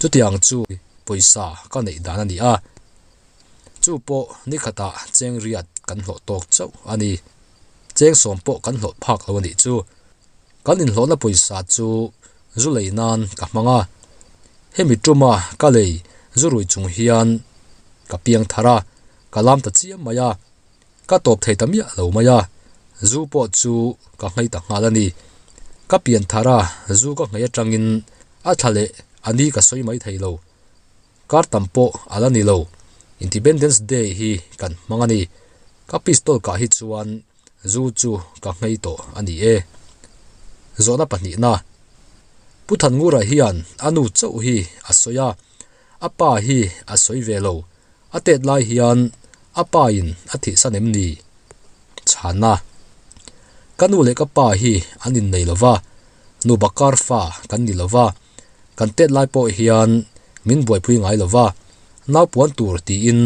chutiang chu pawisa ka neih dan a ni a. Chu pawh ni khatah cheng riat kan hlawh tawk chauh a ni. Cheng sawm pawh kan hlawh phak lo a nih chu. Kan inhlawhna pawisa chu zu lei nan ka hmang a. Hemi tuma ka lei zu rui chung hian ka piang thar a, ka lam ta chiam mai a. Ka tawp thei ta miah lo mai a, zu pawh chu ka nghei ta nghal a ni. Ka pian thar a, zu ka nghei atangin a thla leh a ni ka sawi mai thei lo. Kar tam pawh a la ni lo. Independence Day hi kan hmang a ni. Ka pistol kah hi chuan zu chu ka nghei tawh a ni e. Zawhna pahnihna, Pu Thanngura hian a nu chauh hi a sawi a, a pa hi a sawi ve lo. A tet lai hian a pa in a thihsan em ni? Chhana, Ka nu leh ka pa hi an innei lo va, nu bakar fa kan ni lo va, kan tet lai pawh hian min buaipui ngai lo va, nau puan tur tiin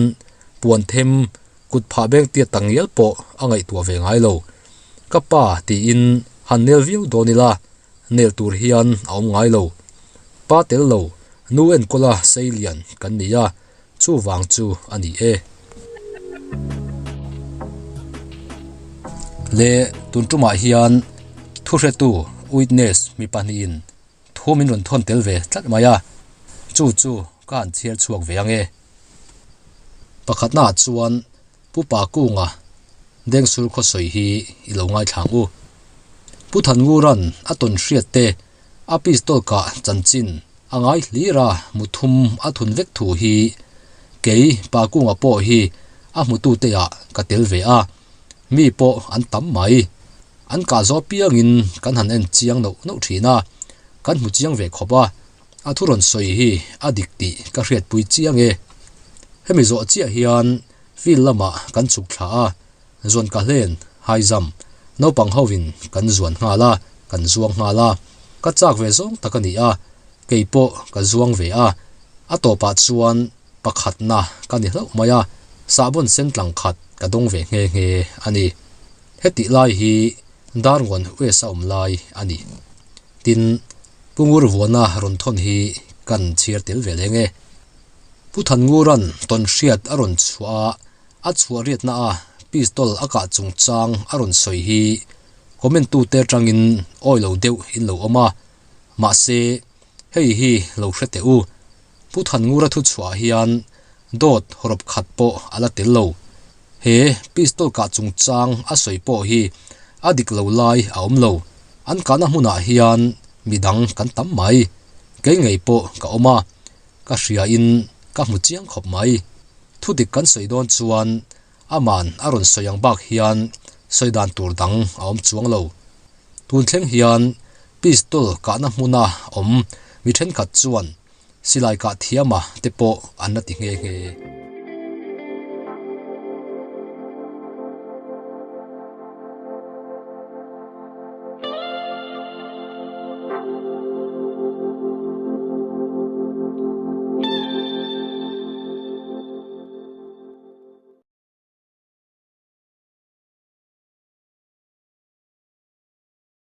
puan them kut phah beng tiat tak ngial pawh a ngaihtuah ve ngai lo. Ka pa tiin han nel viau dawn ila, nel tur hian a awm ngai lo. Pa tel lo, nu enkawla sei lian kan ni a, Chuvang chu a ni e. Le tun tumah hian thuhretu, witness, mi pahnihin thu min rawn thawn tel ve tlat mai a, chu chu ka han chhiar chhuak ve ang e. Pakhatnaah chuan Pu Pakunga Dengsur khawsawi hi i lo ngaithla ang u. Pu Thanngura'n a tawn hriat te A pistol kah chanchin a ngai hlir a, muthum a thun vek thu hi kei Pakunga pawh hi a hmutute ah ka tel ve a, mi pawh an tam mai. An kah zawh piangin kan han en chiang noh noh thin a, kan hmu chiang ve khawp a, a thu rawn sawi hi a dik tih ka hriatpui chiang e. Hemi zawh chiah hian field lamah kan chhuk thla a, Zuan ka hlen, haizam, naupang hovin kan zuan nghal a, kan zuang nghal a. Ka chak ve zawng tak a ni a, kei pawh ka zuang ve a. A tawpah chuan pakhatna ka ni hlauh mai a, sahbawn sen tlang khat ka dawng ve nghe nghe a ni. Hetih lai hi Darngawn US a awm lai a ni. Tin, Pu Ngurvuana rawn thawn hi kan chhiar tel ve leng e. Pu Thanngura'n tawnhriat a rawn chhuah a, A chhuah riatna a pistol a kah chungchang a rawn sawi hi comment tute atangin awi lo deuh in lo awm a, mahse hei hi lo hre teh u, Pu Thanngura thu chhuah hian dawt hawrawp khat pawh a la tel lo. He pistol kah chungchang a sawi pawh hi a dik lo lai a awm lo, an kahna hmunah hian midang kan tam mai, kei ngei pawh ka awm a, ka hriain ka hmu chiang khawp mai. Thu dik kan sawi dawn chuan aman a rawn sawi ang bak hian sawi dan tur dang a awm chuang lo. Tun thleng hian pistol kahna hmuna awm mi thenkhat chuan silai kah thiama te pawh an la ti nghe nghe.